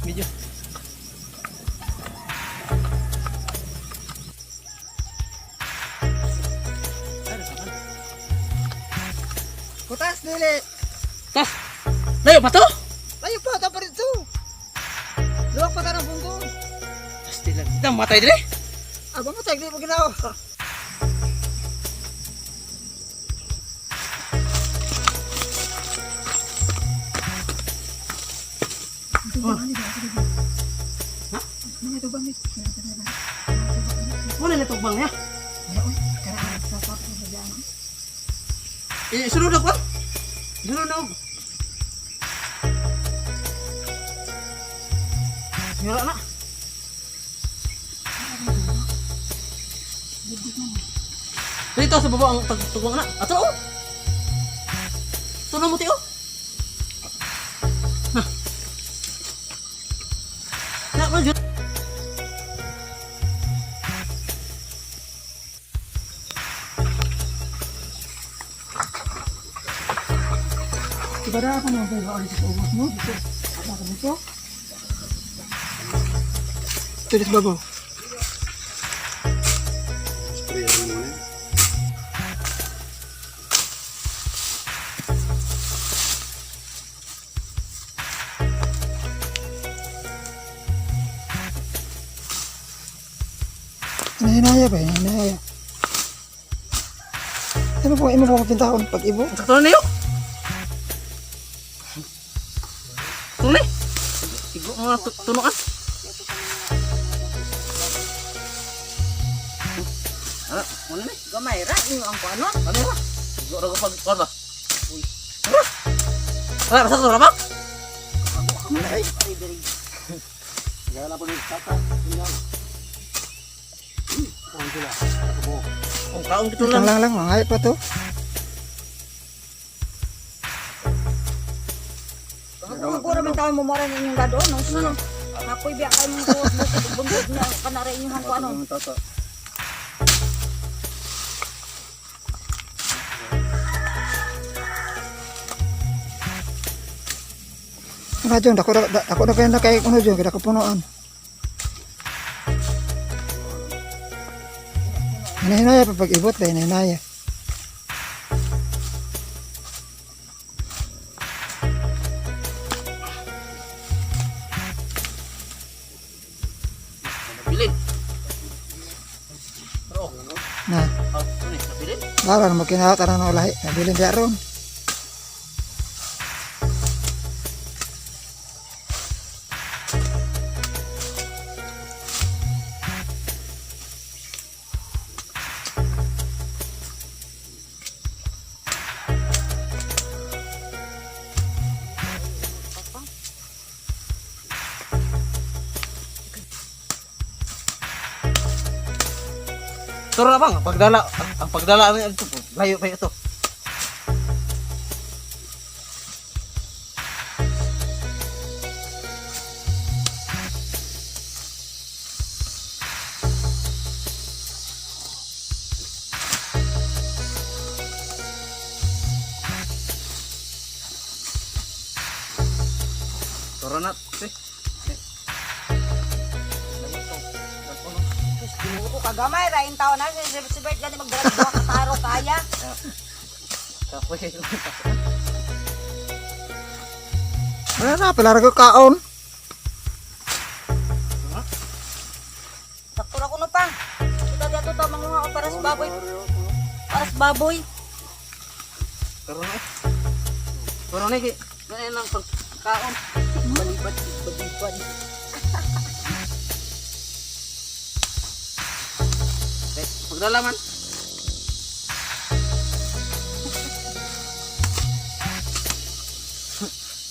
Medyo. Ay, nasakan. Kutas dili. Tas! Layo pa to? Layo pa ta pa dito. Luwak pa ta ng bundon. Pasti lang. Kita matay dire. Aba mo tagli mo ginawa. Ha? Muna na tugbang niya. Eh, sunod na ko. Sunod na. Nyura na. Dito sa baba ang tugwang na. Ato oh. Tuno mo ti oh. Na. Na, man, Diba na ako nang bayo ulit sa ubos mo? Dito. Ako dito. Tulis babaw. Spray lang muna. Hinahinaya ba? Hinahinaya. Imo po, imo po pintahon pag ibo. Sakto na niyo. Tunay. Igo mo na tunuan. Ara, muna ni. Gamay ra inyo ang kuano. Ano ra? Igo ra ko pag kuan ba? Uy. Ara. Ara, sakto ra ba? Ay. Gala pa ng tata. Tingnan. Kaon sila. Nakabo. Ang kaong kito Lang lang. lang lang, mga pa to. Kung man taon mo mora ninyong gado no. Ano? Kapoy biya kay mong buot bundok na kanara inyong ang kuano. Ang tata. Ano dyan, dako na dako na kayo na kay ano dyan, kaya kapunuan. Hinahinaya pa pag ibot ba, hinahinaya. Nabilin. Pero, Na, oh, tunay, nabilin. baran mo kinahat aran na ulahi, nabilin diya ron. Turo na bang, ang pagdala, ang pagdala ano ito, layo pa ito. Turo na, si. Sus, Ginoo ko kagamay ra in taon na si si Bert gani magdala duha ka taro kaya. Kapoy. Wala na, pala ko kaon. Sakto ra kuno pa. Kita dito ta manguha ko para sa baboy. Para sa baboy. Turo na eh. Turo na eh. Ganyan lang pagkaon. Balibad, balibad. Okay, pagdala man.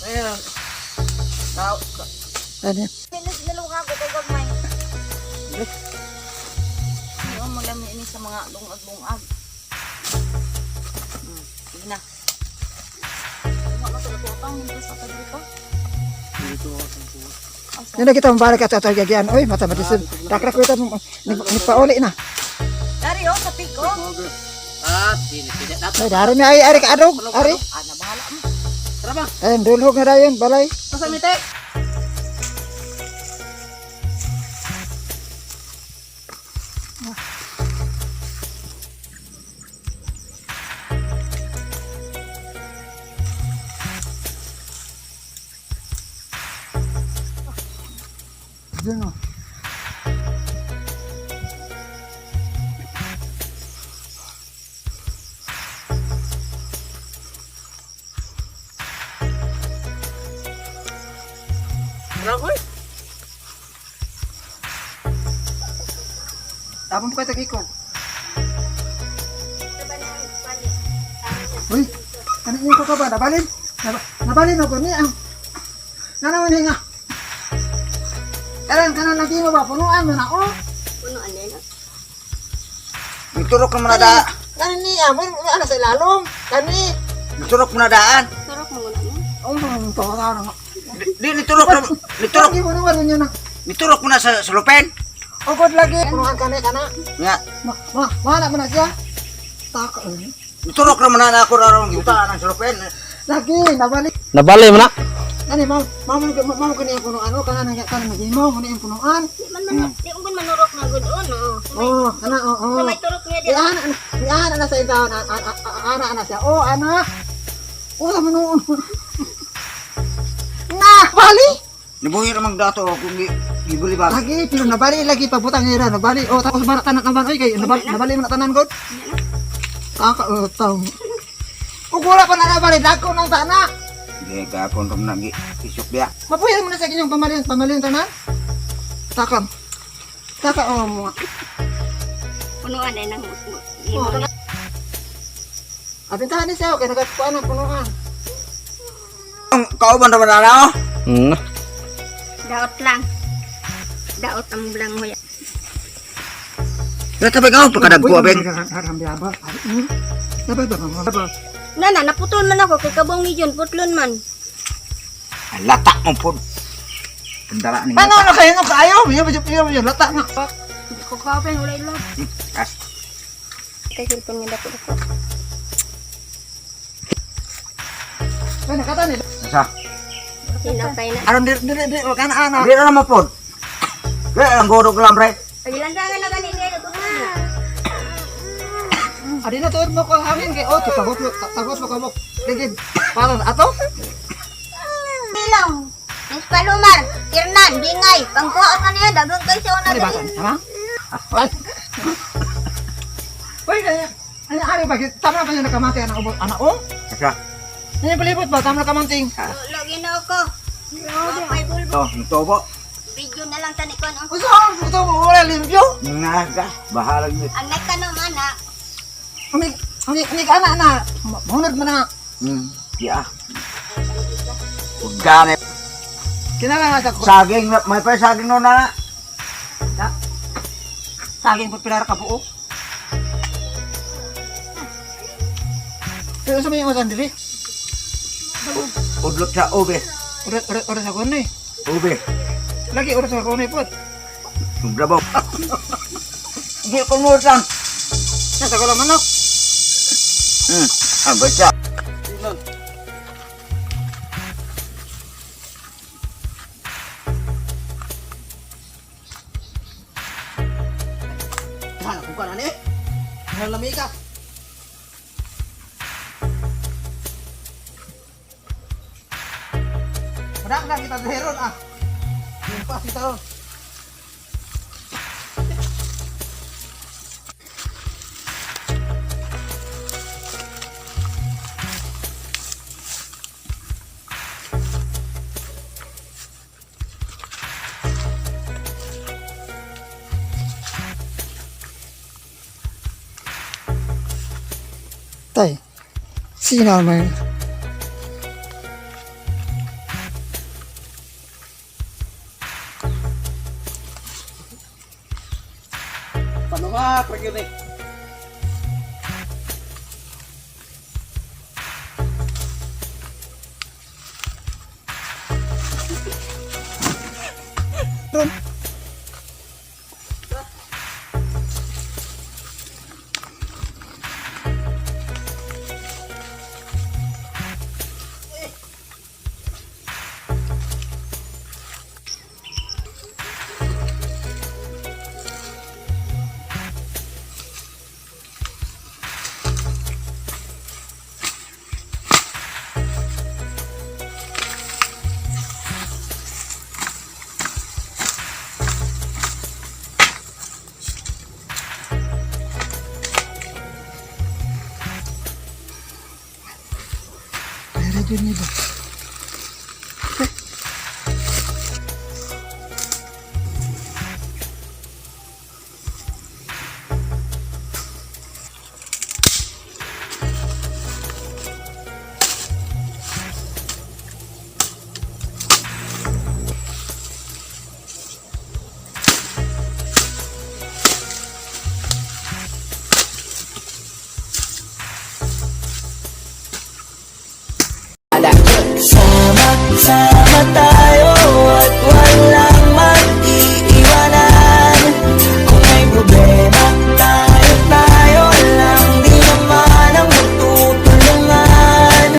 Ayan. Tao. Ano? Niluha ko kay gamay. Ano mo lang ini sa mga lungag-lungag. Sige na. Wala to to hindi sa dito. Dito ako sa buwas. Yan na kita mabalik at ato gagyan. Oy, mata matisid. Dakrak ko ito, nagpauli na. Dari oh sa piko. Ah, sini sini. Dato. Ay, dari mi ay ari ka adog, ari. Ah, na bahala mo. Tara ba? Ayun, dulhog na dayon, balay. Asa mite? Diyan oh. Grabe. Tapon pa kayo tag-ikog. Uy, ano yung ko ka ba? Nabalin? Nabalin ako ni ang. Nanaman nga. Karan kanan lagi mo ba? Punuan mo na oh. Punuan din. No? Niturok naman na da. Kanan ni ah, mo ano sa ilalom. Kani. Niturok mo na daan. Turok mo na mo. Oh, to na na. Di niturok na niturok Lagi mo naman niya na. niturok mo na sa lupen. Ugod lagi. Punuan kani kana. Nga, Ma, ma, mana mo na siya. Tak. niturok naman na ako raron gibutangan ang sa lupen. Lagi nabalik. Nabali mo na. Kani mao mao mo mao kani ang punuan oh kanan kanan lagi mo mo ni ang punuan. Di man man di man manurok na gud oh, no. Oh, kana oh oh. Sa may turok niya di. Eh, ana, ana, ana sa itaon, ana, ana, ana siya. Oh, ana. Oh, tama noon. Na, bali. Nibuhi ramang dato kung gibuli ba. Lagi, pero nabali lagi pagbutang nira, nabali. Oh, tapos ba tanan ang oy kay nabali, nabali mo na tanan god. Kaka utaw. Ug wala pa na nabali dako nang tana. Di ka kon rom na gi isok biya. Mapuyan mo na sa inyong pamalin, pamalin tanan. Takam. Taka oh mo. Punuan din ang Oh. Abintahan ni siya kay nagkuan ang punuan. Ang kauban ra ba na oh? Daot lang. Daot ang blang hoya. Dito ba ka pagkadagko abeng. Nana, naputol man ako kay kabong ni John, putlon man. Lata mo pod. Pendala ni. Ano na kayo no kaayo? Yo yo yo yo lata na. Ko kape wala ilo. Kas. Kay cellphone nga dako dako. Ay nakata ni. Sa. Hinakay na. Aron dir dir dir kana ana. Di ra mo pod. Kaya ang gorog lang pre. Ay lang na gani niya ko na. Adi na tuod mo ko hangin kay oh tagot tagot mo kamok. Ligid. Para ato? Bilang. Miss Palomar, Kirnan, Bingay, pangkuha ka niya, dagang kayo sa una Ano ba tama? Uy kaya ano ari ba tama pa niya nakamati anak ubo anak oh? Sa. Ano palibot ba tama na kamanting? Lagi na ako. May bulbo. To, nitobo. Video na lang tani ko no. Usa ang gusto mo wala limpyo. Naga, bahala gyud. Ang nagtanong anak, Ami ami ami ana na. Mahunod man na. Ya. Ugane. Kinala nga sa Saging, may pa saging noon na. Saging pud pilar ka buo. Pero sa may usan diri? Udlot sa ube. Ura ura ura sa kuno eh. Ube. Lagi ura sa kuno pod. Subrabaw. Di ko mo tan. Nasa ko manok. Ah, basta. Wala kung kanan eh. Nalami ka. Madak na kita heron ah. Limpas kita ron. Tay, sino man? Panungak lagi ni. Jud ni ba?